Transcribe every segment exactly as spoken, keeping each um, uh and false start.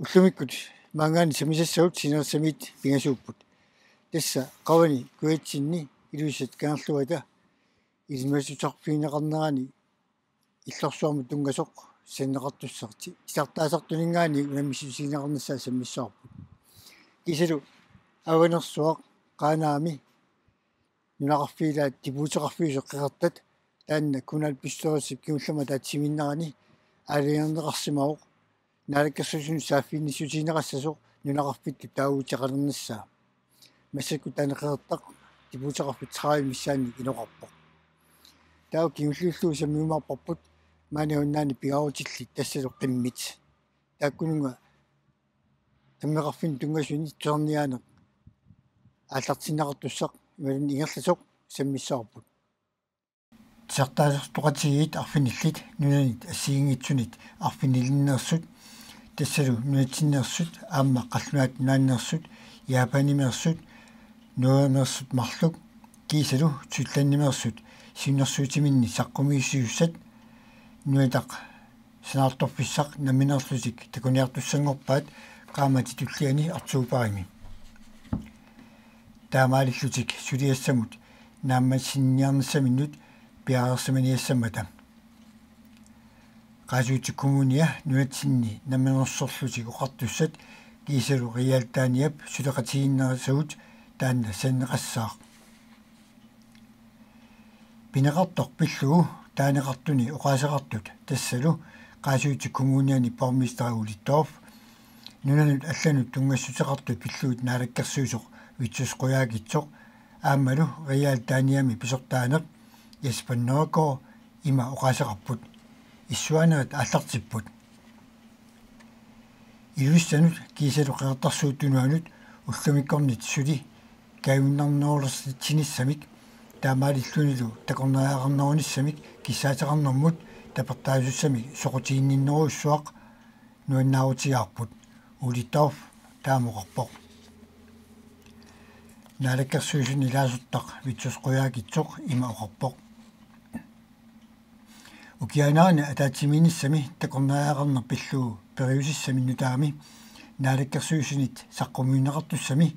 Ullumikkut maanngaanniit sammisassavut Sinnersamiit pingasuupput. Tassa qavani kujatsinni Ilulissat Kangerluata ilisimasaqarfigineqarnerani illorsuarmut tunngasoq sananeqartussaq ti-, titartaasartuninngaanniit unammissutigineqarnissaa sammissavarput. Kiisalu Avanersuaq, Qaanaami nunaqarfiit ilaat deputeqarfiusut qeqertat, taanna kommunalbestyrelsip kingullermik ataatsimiinnerani aalajangerneqarsimavoq naalakkersuisunut saaffiginnissutigineqassasoq nunaqarfittut taaguuteqalernissaa. Massakkut taanna qeqertaq deputeqarfik tredive missaannik inoqarpoq. Taava kingulliullugu sammiumaarparput maani avannaani pingaarutillit, tassalu qimmit. Taakkununnga qimmeqarfinnut tunngasuni tusarniaaneq aallartinneqartussaq imaluunniit ingerlasoq sammissavarput. Titartaasartoqatigiit arfinillit nunanit assigiinngitsunit arfinilinneersut, tassalu nunatsinneersut aamma qallunaat nunaanneersut, Japanimeersut, Norgemeersut marluk, kiisalu Tysklandimeersut siunnersuutiminni saqqummiussisussat, nunatta sanaartorfissaq nammineerlutik takuniartussanngorpaat qaammatip tulliani oktobarimi. Taamaalillutik suliassamut naammassininniarnissaminnut piareersimaniassammata. Qaasuitsup Kommunia nunatsinni namminersorlutik oqartussat kiisalu Realdaniap suleqatigiinnerusavut taanna sananeqassaaq. Pineqartoq pillugu taaneqartuni oqaaseqartut, tassalu Qaasuitsup Kommuniani borgmesteri Ole Dorph, nunanut allanut tunngassuteqartut pillugit naalakkersuisoq Vittus Qujaukitsoq aammalu Realdaniami pisortaaneq Jesper Nørgaard ima oqaaseqarput: Issuaanerit aallartipput. Ilulissanut kiisalu Qeqertarsuup Tunuanut ullumikkornit suli kajunnarnerulersitsinissamik taamaalillunilu takornariaqarnerunissamik kissaateqarnermut tapertaasussamik soqutiginninnerujussuaq nuannaarutigaarput, Ole Dorph taama oqarpoq. Naalakkersuisuni ilaasortaq Vittus Qujaukitsoq ima oqarpoq: Ukiaanerani ataatsimiinnissami takornariaqarneq pillugu periusissami nutaami naalakkersuisunit saqqummiunneqartussami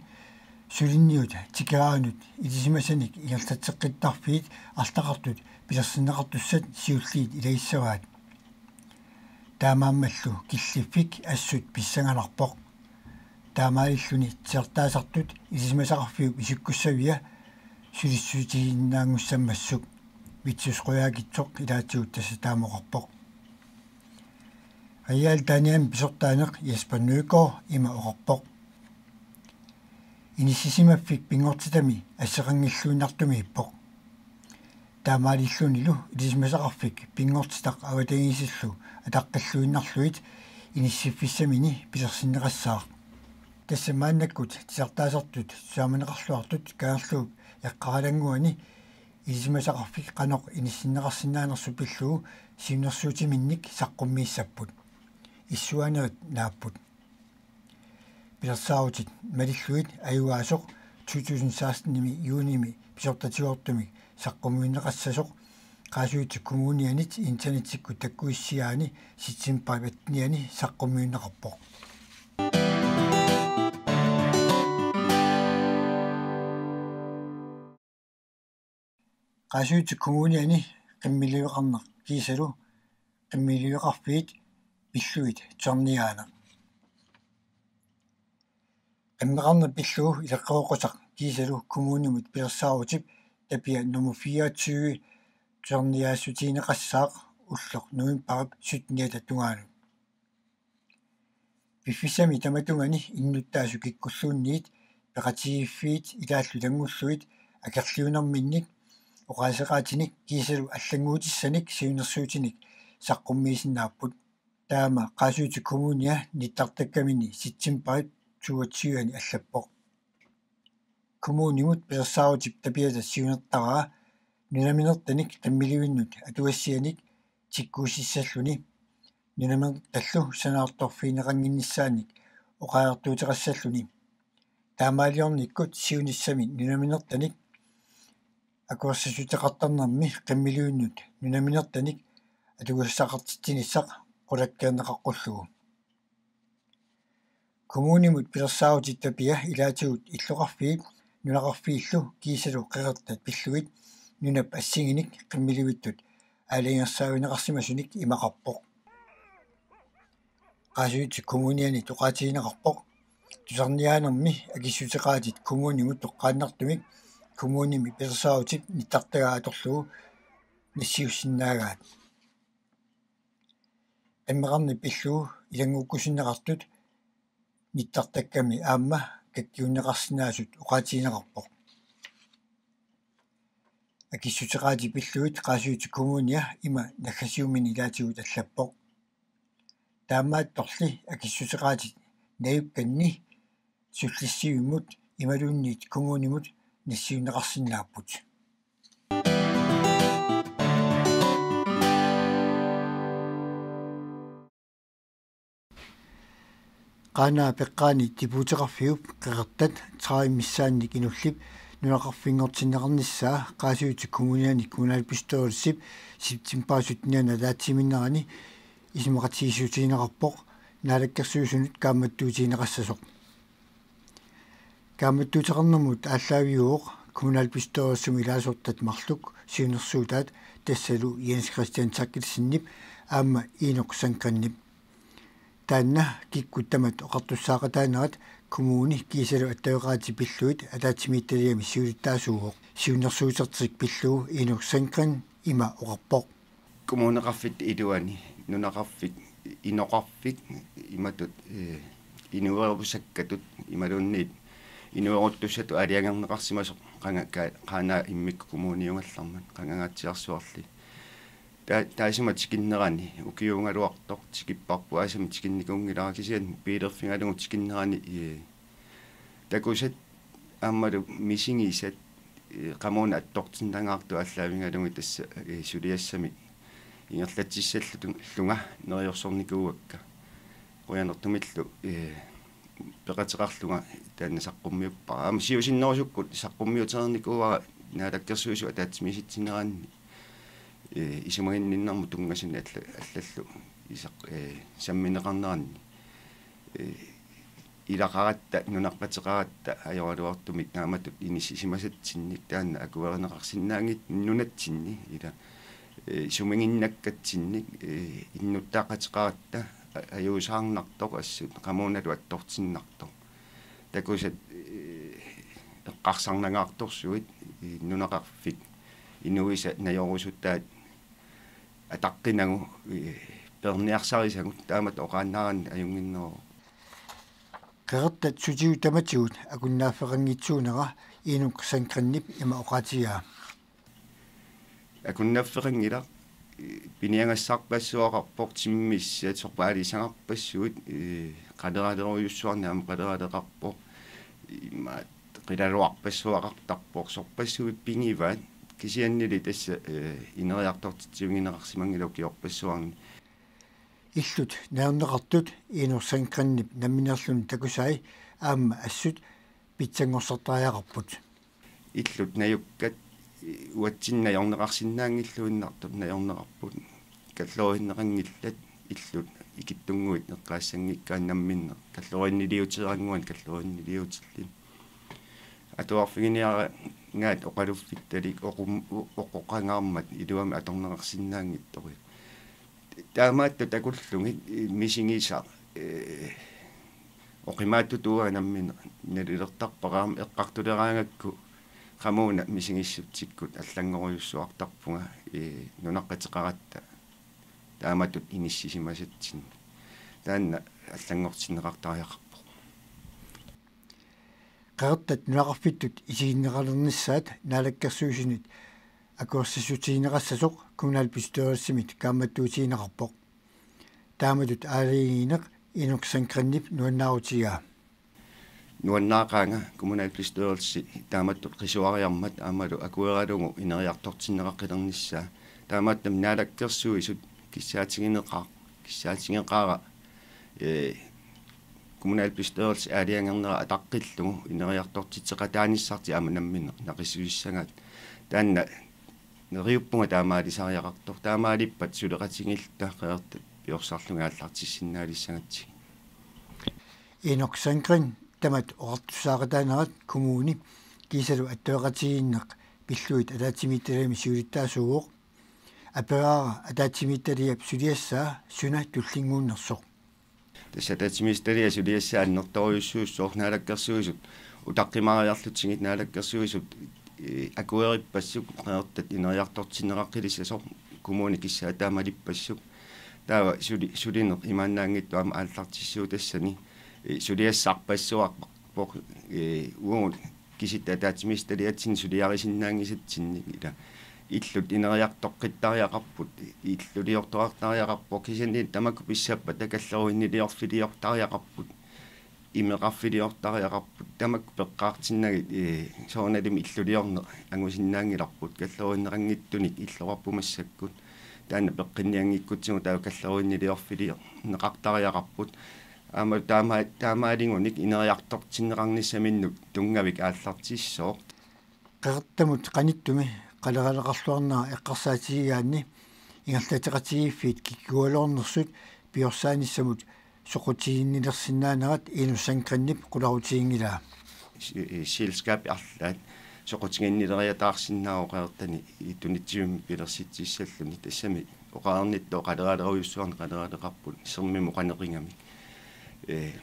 suliniut tikeraanut ilisimasanik ingerlatseqqittarfiit arlaqartut pilersinneqartussat siulliit ilagissavaat. Taamaammallu killiffik assut pissanganarpoq. Taamaalilluni titartaasartut ilisimasaqarfiup isikkussavia sulissutigisinnaanngussammassuk, Vittus Qujaukitsoq ilaatigut tassa taama oqarpoq. Realdaniami pisortaaneq Jesper Nørgaard ima oqarpoq: Inissisimaffik pinngortitami asseqanngilluinnartumiippoq. Taamaalillunilu ilisimasaqarfik pinngortitaq avatangiisillu ataqqilluinnarlugit inissiffissamini pilersinneqassaaq. Tassa maannakkut titartaasartut tusarnaarneqarluartut Kangerluup eqqaralannguani ilisimasaqarfik qanoq inissinneqarsinnaanersoq pillugu siunnersuutiminnik saqqummiissapput. Issuaanerit naapput. Pilersaarutit malillugit ajugaasoq to tusind seksten-imi juunimi pisortatigoortumik saqqummiunneqassasoq Qaasuitsup Kommunianit internetikkut takkuissigaani septembarip attenianni saqqummiunneqarpoq. Qaasuitsup Kommuniani qimmiliveqarneq kiisalu qimmiliveqarfiit pillugit tusarniaaneq. Qimmeqarneq pillugu ileqqorisaq kiisalu kommunimut pilersaarutip Tapia nummer fireogtyve tusarniaassutigineqassaaq ulloq novembarip sytteniata tungaanut. Piffissami tamatungani innuttaasut kikkulluunniit peqatigiiffiit ilaallu ilanngullugit akerliunerminnik, oqaaseqaatinik kiisalu allannguutissanik siunnersuutinik saqqummiisinnaapput. Taama Qaasuitsup Kommunia nittartakkamini septembarip toogtyve-ani allappoq. Kommunimut pilersaarutip Tapiata siunertaraa nunaminertanik qimmilivinnut atugassianik tikkuussissalluni nunaminertallu sanaartorfigineqannginnissaanik oqariartuuteqassalluni. Taamaaliornikkut siunissami nunaminertanik akuersissuteqartarnermi qimmilivinnut nunaminertanik atugassaqartitsinissaq qulakkeerneqaqqullugu. Kommunimut pilersaarutit papia ilaatigut illoqarfiit nunaqarfiillu kiisalu qeqertat pillugit nunap assigiinnik qimmilivittut aalajangersaavigineqarsimasunik imaqarpoq. Qaasuitsup Kommunianit oqaatigineqarpoq tusarniaanermi akissuteqaatit kommunimut toqqaannartumik kommunimi pilersaarutip nittartagaa atorlugu nassiussinnaagaat. Ammeqarnit pillugu ilanngukkusunneqartut nittartakkami aamma kakkiunneqarsinnaasut oqaatigineqarpoq. Akissuteqaatit pillugit Qaasuitsup Kommunia ima naggasiuminni ilaatigut allappoq. Taamaattorli akissuteqaatit najukkanni sullissivimmut imaluunniit kommunimut nassiunneqarsinnaapput. Qaanaap eqqaani tipuuteqarfiup qeqertat tredive missaannik inullip nunaqarfinngortinneqarnissaa Qaasuitsup Kommuniani kommunalbestyrelsip septembarip syttenianni ataatsimiinnerani isumaqatigiissutigineqarpoq Naalakkersuisunut kaammattuutigineqassasoq. Kaammattuuteqarnermut aallaaviuvoq kommunalbestyrelsimi ilaasortat marluk siunnersuutaat, tassalu Jens Christian Therkelsenip aamma Inuk Sandgreenip. Taanna kikkut tamat oqartussaaqataanerat kommuni kiisalu attaveqaatit pillugit ataatsimiititaliami siulittaasuuvoq. Siunnersuutertik pillugu Inuk Sandgreen ima oqarpoq: Kommuneqarfitta iluani nunaqarfik, inoqarfik imatut, eh, inuerusakkatut imaluunniit inueruttussatut aalajangerneqarsimasoq qanga-, ka-, Qaanaaq immikkut kommuniugallarmat qangangaatsiarsuarli. Ta-, taassuma tikinnerani ukiuugaluartoq tikipparput, aasami tikinnikuunngilara, kisianni biilerfigalugu tikinnerani, eh, takusat aammalu misigisat, eh, qamuuna attortinnangaartut aallaavigalugit tassa, eh, suliassamik ingerlatsissallunga neriorsornikuuakka. Qujanartumillu, eh, peqateqarlunga taanna saqqummiuppara. Aamma siusinnerusukkut saqqummiutereernikuuara Naalakkersuisut ataatsimiisitsineranni, eh, isumaginninnermut tunngasunik alla-, allallu isaq-, eh, sammineqarneranni. Eh, ilaqaratta, nunaqqateqaratta ajoraluartumik taamatut inissisimasatsinnik taanna akuerineqarsinnaanngitsoq nunatsinni ila, eh, sumiginnakkatsinnik, eh, innuttaaqateqaratta a-, ajuusaarnartoq assut qamuunalu attortinnartoq. Takusat, eh, eqqarsarnangaartorsuit, eh, nunaqarfik inuisa najorusutaat ataqqinagu, eh, peerniarsarisagut taamatut oqaannaraanni ajunnginneruvoq. Qeqertat sutigut tamatigut akunnaaffeqanngitsuunera Inuk Sandgreenip ima oqaatigaa: Akunnaaffeqanngilaq, eh, piniagassarpassuaqarpoq, timmissat sorpaalisagarpassuit, eh, qaleralerujussuarnik aamma qaleraleqarpoq, imaat qilaluarpassuaqartarpoq, sorpassuit pigivaat, kisiannili tassa, eh, ineriartortitsivigineqarsimanngilaq ukiorpassuarni. Illut najorneqartut Inuk Sandgreenip nammineerluni takusai aamma assut pitsanngorsartariaqarput. Illut najukkat, eh, uatsinnut najorneqarsinnaanngilluinnartut najorneqarput. Kalloriinneqanngillat illut ikittunnguit eqqaassanngikkaat namminneq. Kalloriinniliuteerannguanik kalloriinniliutilluni. Atuarfiginiaraangaat oqaluffittalik oqum-, o-, oqoqangaarmat iluamik atorneqarsinnaanngitsoq. Taamaattut takullugit, eh, misigisaq, eh, oqimaatsutuugaa namminneq nalilertarpara, aamma eqqartuleraangakku qamuuna misigissutsikkut allanngorujussuartarpunga, eh, nunaqqateqaratta taamatut inissisimasatsinnik. Taanna allanngortinneqartariaqarpoq. Qeqertat nunaqarfittut isiginneqalernissaat Naalakkersuisunit akuersissutigineqassasoq kommunalbestyrelsimit kaammattuutigineqarpoq. Taamatut aalajangiineq Inuk Sandgreenip nuannaarutigaa. Nuannaaqaanga kommunalbestyrelsi taamatut qisuariarmat aammalu akueralugu ineriartortinneqaqqilernissaa. Taamaattumik Naalakkersuisut kissaatigineqar-, kissaatigeqaara, eh, kommunalbestyrelsip aalajangernera ataqqillugu ineriartortitseqataanissartik aamma namminneq naqissusissagaat. Taanna neriuppunga taamaalisariaqartoq. Taamaalippat suleqatigiilluta qeqertat piorsarlugit aallartissinnaalissagatsigit. Enok Sandgreen tamat oqartussaaqataanerat kommuni kiisalu attaveqatigiinneq pillugit ataatsimiititaliami siulittaasuuvoq. Aperaara ataatsimiititaliap suliassaa suna tullinnguunnersoq. Tassa ataatsimiititaliap suliassaa annertoorujussuussooq. Naalakkersuisut utaqqimaariarlutigit naalakkersuisut, eh, akuerippassuk qeqertat ineriartortinneqaqqilissasoq, kommuni kissaataamalippassuuvoq. Taava suli-, sulineq imaannaanngitsoq aamma aallartissuutassani, eh, suliassarpassuarpoq, eh, uagut kisitta ataatsimiititaliatsinni suliarisinnaanngisatsinnik ila. Illut ineriartoqqittariaqarput, illuliortoqartariaqarpoq, kisianni tamakku pissappat takalleruinniliorfiliortariaqarput, imeqarfiliortariaqarput, tamakku peqqaartinnagit, eh, soorunalimi illuliorneq angusinnaanngilarput, kalleruinneqanngitsunik illoqarpoq massakkut. Taanna peqqinnianngikkutsigu taava kalleruinniliorfiliorneqartariaqarput. Aamma taama-, taamaaligunik ineriartortinneqarnissaminnut tunngavik aallartissooq. Qeqertamut qanittumi qaleraaleqarluarnera eqqarsaatigigaanni ingerlatseqatigiiffiit kikkugaluarnersut piorsaanissamut soqutiginnilersinnaanerat Enok Sandgreenip qularutiginngilaa. Si-, selskabit arlaat soqutiginnileriataarsinnaavoq qeqertani tunitsivimmi pilersitsissalluni, tassami oqarnittut qaleraalerujussua qaleraaleqarput sermimut qaneqigami. Eh,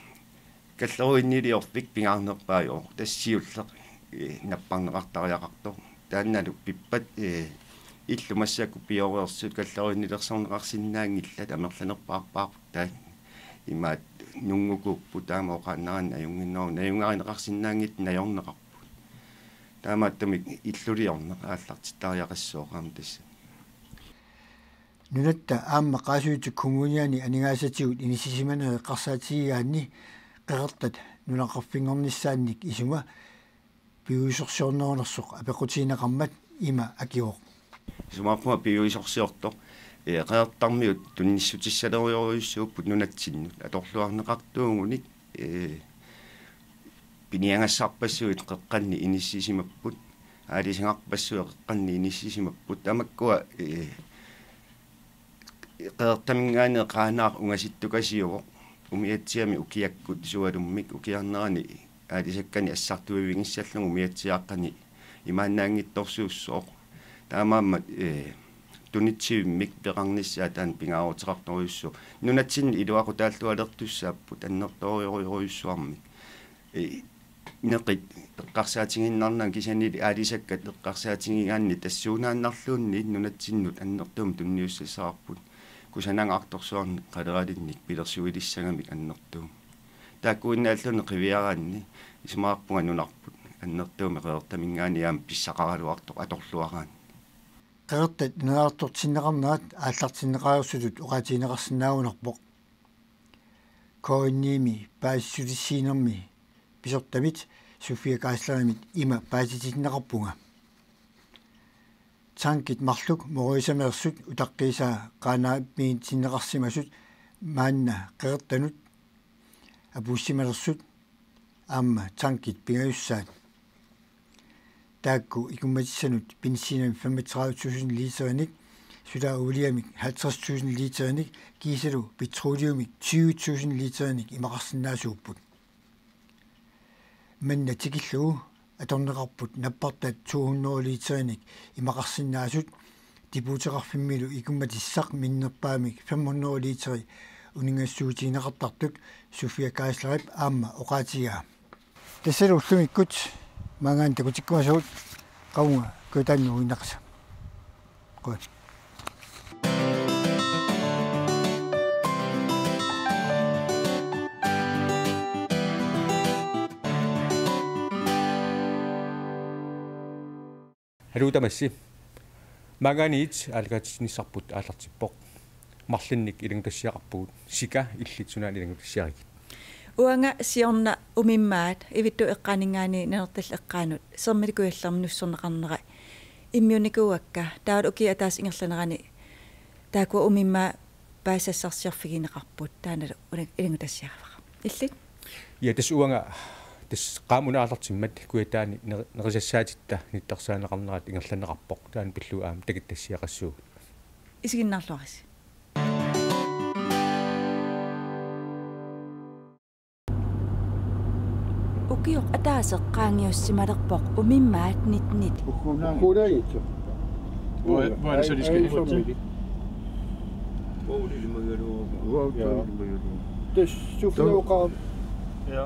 kalleruinniliorfik pingaarnerpaajuvoq, tassa siulleq, eh, napparneqartariaqartoq. Taannalu pippat, eh, illu massakkut pioreersut kalleruinnilersorneqarsinnaanngillat, amerlanerpaarpaarput taanna. Imaat nunngukuupput, taama oqaannaraanni ajunnginneruvoq, najugarineqarsinnaanngitsut najorneqarput. Taamaattumik illuliorneq aallartittariaqassooq aamma tassa. Nunatta aamma Qaasuitsup Kommuniani aningaasatigut inissisimaneri eqqarsaatigigaanni qeqertat nunaqarfinngornissaannik isuma piviusorsiornerunersoq apeqqutigineqarmat ima akivoq. Isumaqarpunga piviusorsiortoq, eh, qeqertarmiut tunnissutissalerujorujussuupput nunatsinnut atorluarneqartuugunik, eh, piniagassarpassuit qeqqanni inissisimapput, aalisagarpassuit qeqqanni inissisimapput, tamakkua, eh, qeqertaminngaanniit Qaanaaq ungasittukasiuvoq, umiatsiami ukiakkut sualummik, ukiarnerani aalisakkani assartuivigissallugu umiatsiaaqqani imaannaanngitsorsuussooq. Taamaammat, eh, tunitsivimmik peqarnissaa taanna pingaaruteqartorujussuuvoq. Nunatsinni iluaqutaallualertussaapput annertoorujorujussuarmik. Eh, neqit eqqarsaatigiinnarnagit, kisiannili aalisakkat eqqarsaatigigaanni tassuunaannarluunniit nunatsinnut annertuumik tunniussassaraarput. Kusanagaq artorsuarnik qaleralinnik pilersuilissagamik annertuumik. Taakkuinnaalluni qiviaraanni isumaqarpunga nunarput annertuumik qeqertaminngaanniit aamma pissaqaraluartoq atorluaraanni. Qeqertat ineriartortinneqarnerat aallartinneqareersutut oqaatigineqarsinnaagunarpoq. K N I-mi paasissutissiinermi pisortamit Sofia Geislerimit ima paasitinneqarpunga. Tankit marluk Morisameersut utaqqiisaa Qaanaamiitinneqarsimasut maanna qeqertanut apuussimalersut aamma tankit pingajussaat. Taakku ikummatissanut benzinimik femogtredive tusind literinik, sulaariuliamik halvtreds tusind literinik, kiisalu petroleumik tyve tusind literinik imaqarsinnaasuupput. Manna tikillugu atorneqarput nappartat to hundrede literinik imaqarsinnaasut, depoteqarfimmilu ikummatissaq minnerpaamik fem hundrede literi uninngassuutigineqartartut Sofia Geislerip aamma oqaatigaa. Tassalu ullumikkut maanngaanniit takutikkumasugut, qavunga kujataani nuuginnaqisa. Qujan. Haluu tamassi. Maanngaanniit aallakaatitsinissarput aallartippoq. Marlinnik ilanngutassiaqarpugut, Sika, illit sunaana ilanngutassiarigit? Uanga siorna umimmaat Ivittup eqqaaninngaanniit Nanortallip eqqaanut Sermilik Kujallermik nussorneqarnera immiunnikuuakka, taavalu ukiup ataatsip ingerlanerani taakkua umimmaat paasisassarsiorfigineqarput, taannalu una ilanngutassiarivara. Illit? Ja, tassa uanga tassa qaammat una aallartimmat Kujataani ner-, nerisassaatitta nittarsaanneqarnerat ingerlanneqarpoq. Taanna pillugu aamma takuttassiaqassuugut. Isiginnaarluarisi. Ataaseq qaangiussimalerpoq umimmaat nitnit. Uhunaanngitsoq. Hvor er, hvor er det så, de skal hen? Tassa sufioqaaq. Ja.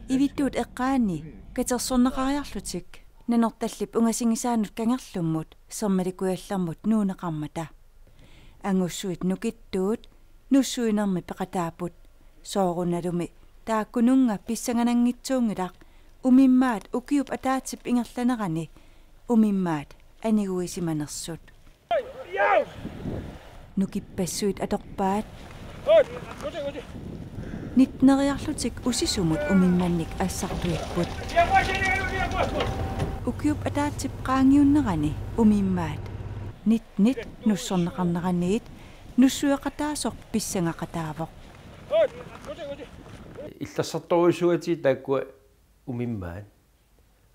Ivittuut eqqaanni katersorneqariarlutik Nanortallip ungasinngisaanut kangerlummut Sermali Kujallermut nuunneqarmata. Angussuit nukittuut nussuinermi peqataapput. Soorunalumi taakkununnga pissangananngitsuunngilaq umimmaat ukiup ataatsip ingerlanerani umimmaat aniguisimanersut. Nukippassuit atorpaat. Nitneriarlutik usisumut umimmannik assartuipput. Ukiup ataatsip qaangiunnerani umimmaat nitnit nussorneqarneraniit nussueqataasoq pissangaqataavoq. Illersortorujussuugatsigu taakkua umimmaat.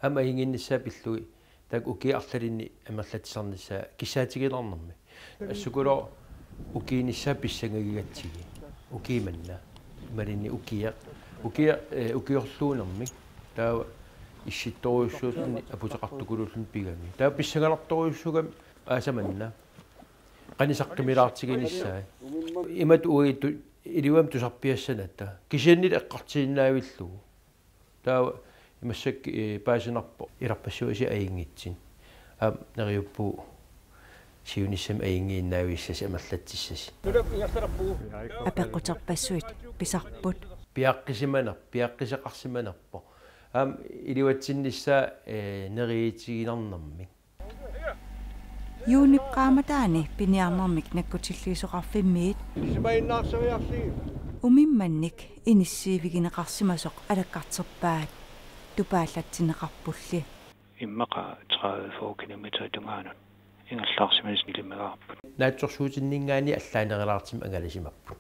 Aamma ajunngitsumik pillugit taakku ukiut arlalinni amerlatsisarnissaat kissaatigiinnarnermi. Assukulu ukiinissaat pissangagigatsigit. Ukiumanna. Imaluunniit ukiaq. Ukiaq, eh, ukiorluunermi. Taava issittorujussuulluni aputeqartukuluulluni pigami. Taava pissanganartorujussuugami aasaq manna. Qanoq saqqummiulaartiginissaat. Imatut uagut tu-, ilivitsumik tusarpiassanatta. Kisiannili eqqartuinnaavillugu. Taava massakkut, eh, paasinarpoq ilarpassui ajunngitsunik. Aamma neriuppugut siunissami ajunngiinnaavissasi amerlatsissasi. Apeqquterpassuit pisarput. Piaqqisimaner-, piaqqisoqarsimanerpoq. Aamma ilivitsinnissaa, eh, neriuutigiinnarnermik. Juunip qaammataani piniarnermik nakkutilliisoqarfimmiit umimmannik inissiivigineqarsimasoq alakkarterpaat. Tupaallatsinneqarpulli. Immaqa tredive fyrre kilometer tungaanut ingerlaarsimaneq ilimagaarput. Naatsorsuutinninngaanniit allaanerulaartumik angalasimapput.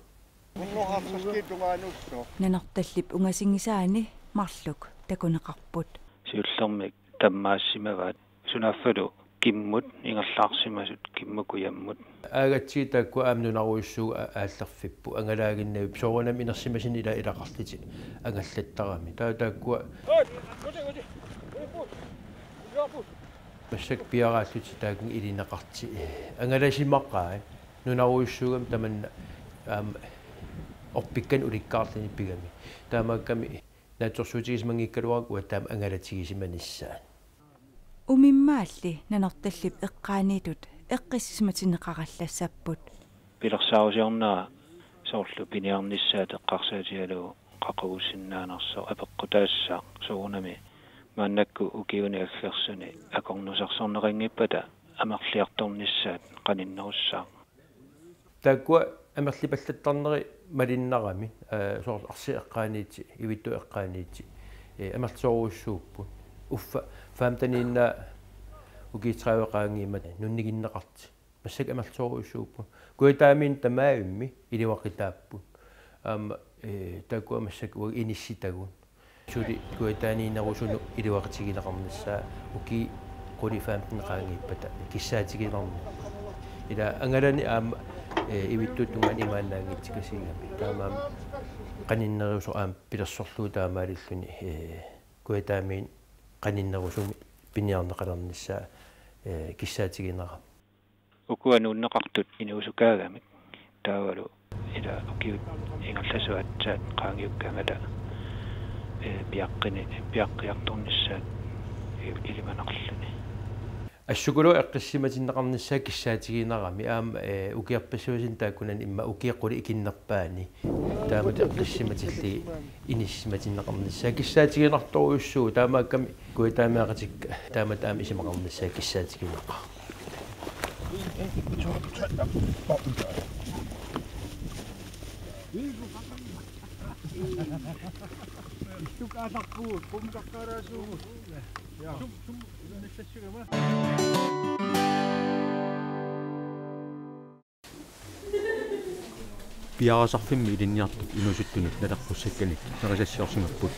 Nanortallip ungasinngisaani marluk takuneqarput. Siullermik tammaassimavaat. Sunaaffalu kimmut, ingerlaarsimasut kimmut kujammut. Aagatsigit taakkua aamma nunarujussuugut a-, aallerfipput. Angalaaginnavippoq soorunami inersimasuni ila ilaqarlutik angallattarami. Taava taakkua massakkut piaraallutik taakku ilineqartut. Angalasimaqaat nunarujussuugami tamanna aamma orpikkanik ulikkaarluni pigami. Taamaakkami naatsorsuutigisimanngikkagaluarput uagut taama angalatigisimaniissaat. Umimmaalli Nanortallip eqqaaniittut eqqissisimatinneqarallassapput. Pilersaarusiornera soorlu piniarnissaat eqqarsaatigalugu qaqugussinnaanersoq apeqqutaassaaq soorunami maannakkut ukiuni aggersuni akornusarsorneqanngippata amerliartornissaat qaninnerussaaq. Taakkua amerlipallattarnerit malinnaramik, eh, soorlu arsaq eqqaaniittoq, ivittup eqqaaniittoq, eh, amerlasoorujussuupput. Uffa femteniinnaa ukiut tredive qaangiummata nunniginneqartut. Massakkut amerlasoorujussuupput. Kujataamiinut tamarmik iluaqutaapput. Aamma, eh, taakkua massakkut uagut inissitagut. Suli Kujataaniinnerusunut iluaqutigineqarnissaa ukiut qulit femten qaangiuppata kissaatigiinnarneq. Ila angalani aamma, eh, ivittuup tungaanut imaannaanngitsukasigami. Taamaammat qaninnerusoq aamma pilersorlugu taamaalilluni, eh, Kujataamiinut qaninnerusumik piniarneqalernissaa, eh, kissaatigiinnarami. Ukua nuunneqartut inuusukaagamik taavalu ila ukiut ingerlasut aatsaat qaangiukkaangata, eh, piaqqini-, piaqqiartornissaat i-, ilimanarluni. Assukulu eqqissisimatinneqarnissaa kissaatigiinnarami aamma, eh, ukiorpassuarni taakkunani immaqa ukiut qulit ikinnerpaani. Taamatut eqqissisimatillugit inissisimatinneqarnissaa kissaatigiinnartorujussuuvoq taamaakkami Kujataamiaqatikka taamatut aamma isumaqarnissaa kissaatigineqarpoq. Piareersarfimmi ilinniartut inuusuttunut naleqqussakkanik nerisassiorsimapput.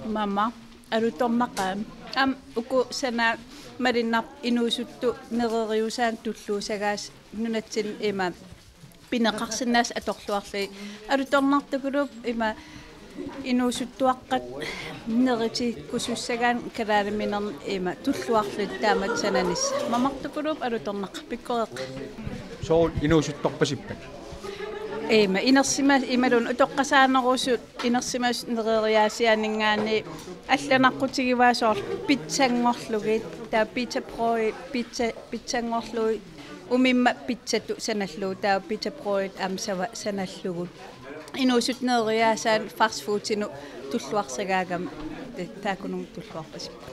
Mama alutornaqaaq. Aamma uku sanaat malunnarpoq inuusuttut nereriusaannik tulluussagaasa nunatsinni ima pineqarsinnaasut atorluarlugit. Alutornartukuluupput ima Inuusuttuaqqat neritikkusussagaanni kalaaliminerni ima tulluarlutik taamatut sananissaq. Mamartukuluupput alutornaq pikkoreq. Soorlu inuusuttorpasippat? Ima inersima imaluunniit utoqqasaanerusut inersimasut nereriaasiaaninngaanniit allanaqqutigivaa soorlu pizzanngorlugit, taava pizza brød, pizza, pizzanngorlugit, umimma pizzatut sanallugu, taava pizza brød aamma sava sanallugu. Inuusuttup neriaasaani fast foodinut tulluarsagaagami ta-, taakkununnga tulluarpasippoq.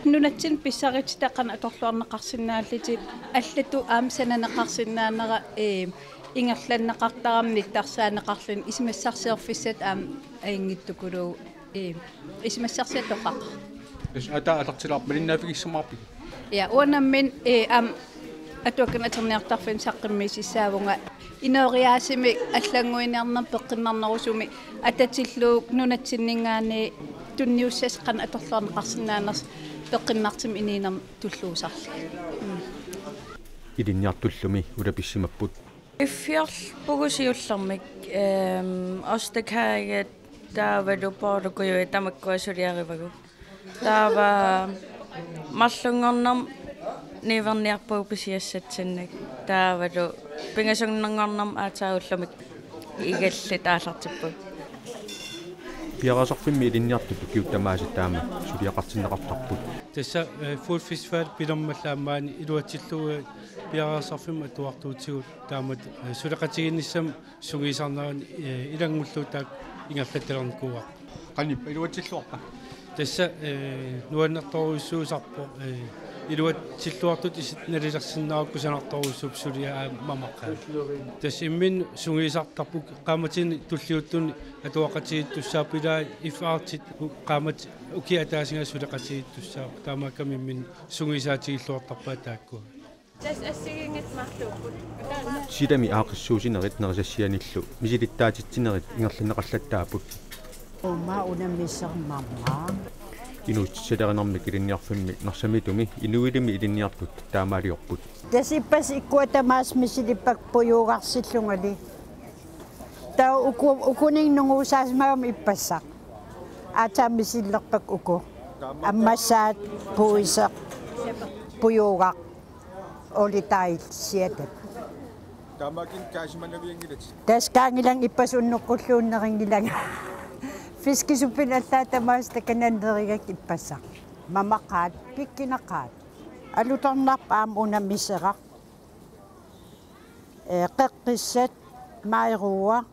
Nunatsinni pissarititaq qanoq atorluarneqarsinnaallutik allatut aamma sananeqarsinnaanera, ee, ingerlanneqartarami nittarsaaneqarluni isumassarsiorfissatut aamma ajunngittukuluuvoq, ee, isumassarsiat toqaqaaq. Tassa ataa aallartilaarpoq malinnaaffigissavarput. Ja, uanga nammineq, ee, aamma atuakkanik atorniartarfinni saqqummiussaavunga. Inooriaasimik allannguiniarnermik peqqinnarnerusumik atatillugu nunatsinninngaanniit tunniussasoq qanoq atorluarneqarsinnaanersoq peqqinnartumik inuunermi tulluussalluni. Mm. Ilinniartullumi ulapissimapput. Iffiorpugut siullermik, ehm, Osterkaget taavalu boller kujui tamakkua suliarivagut. Taava marlunngornermik niuerniarpugut pisiassatsinnik. Taavalu pingasunngornermik aatsaat ullumi igallit aallartippugut. Piareersarfimmi ilinniartut ukiut tamaasa taama suliaqartinneqartarput. Tassa, eh, Food Festival pilermallu aamma maani iluatsillugu piareersarfimmi atuartuutigut taamatut, eh, suleqatigiinnissamut sungiusarnerani, eh, ilanngullugu taakku ingerlattalernikuuarput. Qanippa iluatsilluarpa? Tassa, eh, nuannertorujussuusarpoq, eh, iluatsilluartutut isit nalilersinnaarukkit kusanartorujussuupput suliaq aamma mamaqqaat. Tassa imminnut sungiusartarput qaammatini tulliuttuni atuaqatigiittussaapput, ilaa F R-t qaammat ukiup ataasingaasut suleqatigiittussaapput. Taamaakkami imminnut sungiusaatigilluartarpaat taakkua. Silami aaqqissuussinerit nerisassianillu misilittaatitsinerit ingerlanneqallattaapput. Uuma unammisermamma. Inuussutissalerinermik ilinniarfimmi Narsamitumi inuilimi ilinniartut taamaaliorput. Tassa ippassaq ikkua tamaasa misilippakka pujuugarsillungali. Taava uku-, ukunik nunguusaasimagami ippassaq. Aatsaat misilerpakka uku. Ammassaat, puiseq, pujuugaq. Oli tail siatat. Taamaakkami kaasimanavianngilatit. Tassa kaanngilanga ippassaq unnukkuluunniit nerinngilanga. Fiskisuppit allaat tamaasa takanani nerigakku ippassaq. Mamaqqaat, pikkunaqaat. Alutornarpoq aamma unammiseraq. Ee, qeqqissat, mairuua,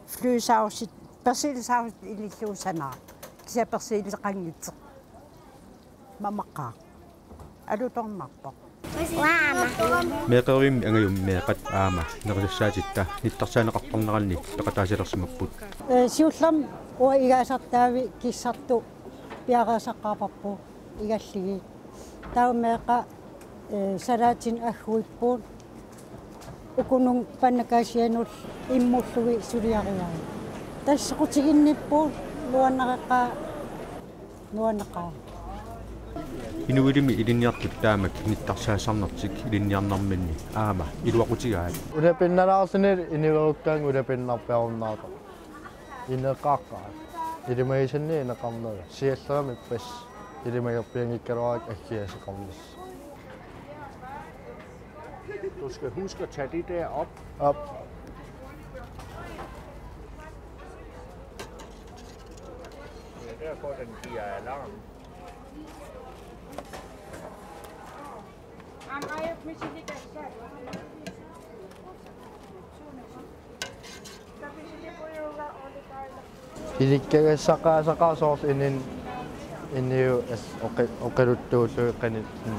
flødesauce, persilsauce ilillugu sanaaq. Kisianni persilseqanngitsoq. Mamaqqaaq. Alutornarpoq. Meeqqerivimmi angajummi meeqqat aamma nerisassaatitta nittarsaaneqartarneranni peqataasalersimapput. Ee, siullermik uanga igaasartaavik kissartut piareersaqqaarparput igallugit. Taava meeqqat, ee, salaatinik agguipput. Ukununnga pannakaasianut immullugit suliariaat. Tassa soqutiginnipput nuannareqaaq, nuanneqaaq. Inuilimi ilinniartut taamak nittarsaassarnertik ilinniarnerminni aamma iluaqutigaat. Ulapinnalaarluni inuerukkaangat ulapinnarpiarunnaartoq. Ineqaqaaq. Ilimagisannik ineqarnera. Siallermik ippassaq ilimagerpianngikkaluarakku aggiasoqarnissaq. Du skal huske at tage det der op. Op. Det er derfor, den giver alarm. Ilikkagassaqaasaqaaq soorlu inin iniu as oqi-, oqiluttuullugit qanit. Mm.